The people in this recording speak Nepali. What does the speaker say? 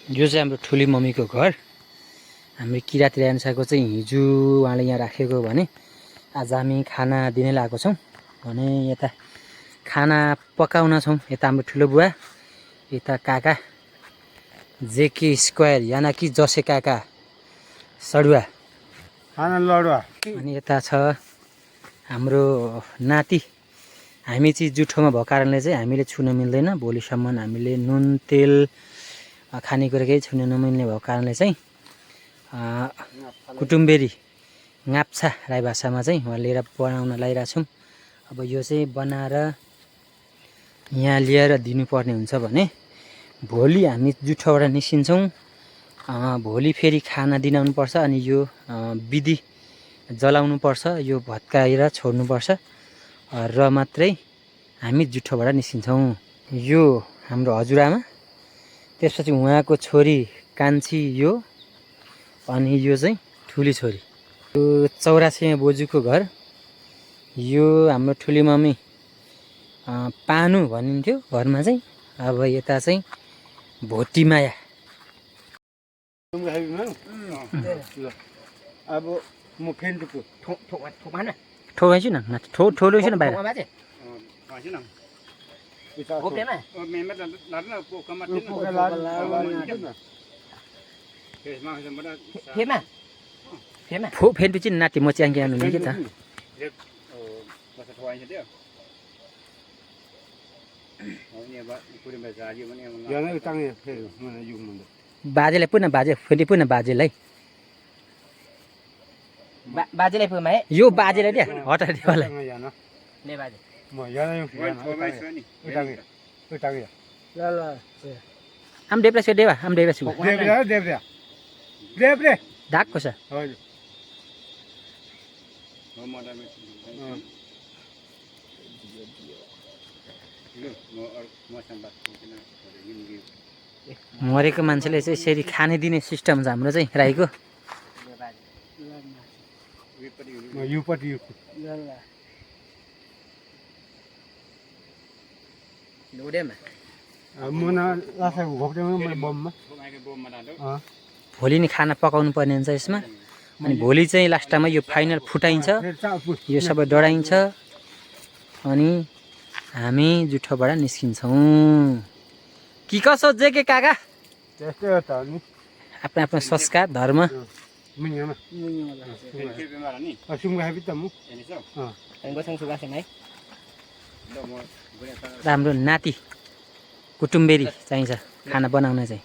यो चाहिँ हाम्रो ठुली मम्मीको घर। हाम्रो किराँती रान्छाको चाहिँ हिजो उहाँले यहाँ राखेको भने आज हामी खाना दिनै लागेको छौँ भने यता खाना पकाउन छौँ। यता हाम्रो ठुलो बुवा, यता काका जेके स्क्वायर याना कि जसे काका सडुवा खाना लडुवा। अनि यता छ हाम्रो नाति। हामी चाहिँ जुठोमा भएको कारणले चाहिँ हामीले छुन मिल्दैन। भोलिसम्म हामीले नुन तेल खानेकुरा केही छुन नमिल्ने भएको कारणले चाहिँ कुटुम्बेरी गाप्छा राई भाषामा चाहिँ उहाँ लिएर बनाउन लगाइरहेको छौँ। अब यो चाहिँ बनाएर यहाँ लिएर दिनुपर्ने हुन्छ भने भोलि हामी जुठोबाट निस्किन्छौँ। भोलि फेरि खाना दिन आउनुपर्छ अनि यो विधि जलाउनुपर्छ, यो भत्काएर छोड्नुपर्छ र मात्रै हामी जुठोबाट निस्किन्छौँ। यो हाम्रो हजुरआमा, त्यसपछि उहाँको छोरी कान्छी यो, अनि यो चाहिँ ठुली छोरी। यो 84 बोजूको घर। यो हाम्रो ठुली मम्मी पानु भनिन्थ्यो घरमा चाहिँ। अब यता चाहिँ भोटीमाया। अब म फेन्टुको ठोकाइछु न ठोलैछु न बाहिर। फेन्टु चाहिँ नाति म च्याङ्के आउनु नि के त। बाजेलाई पुनः बाजे फेरि पुनः बाजेलाई बाजेलाई पुमा है यो बाजेलाई दिया हटाइदियोलाई ले बाजे म यहाँ आम डेप्रा छ देवा आम डेप्रा छु देब्रे धाकको छ। हजुर मरेको मान्छेले चाहिँ यसरी खाने दिने सिस्टम छ हाम्रो चाहिँ राईको। युपट्टि भोलि नै खाना पकाउनु पर्ने हुन्छ यसमा। अनि भोलि चाहिँ लास्टमा यो फाइनल फुटाइन्छ, यो सबै डढाइन्छ अनि हामी जुठोबाट निस्किन्छौँ। कि कसो जेके काका त्यस्तै हो त नि। आफ्नो आफ्नो संस्कार धर्म। राम्रो नाति कुटुम्बेरी चाहिन्छ खाना बनाउन चाहिँ।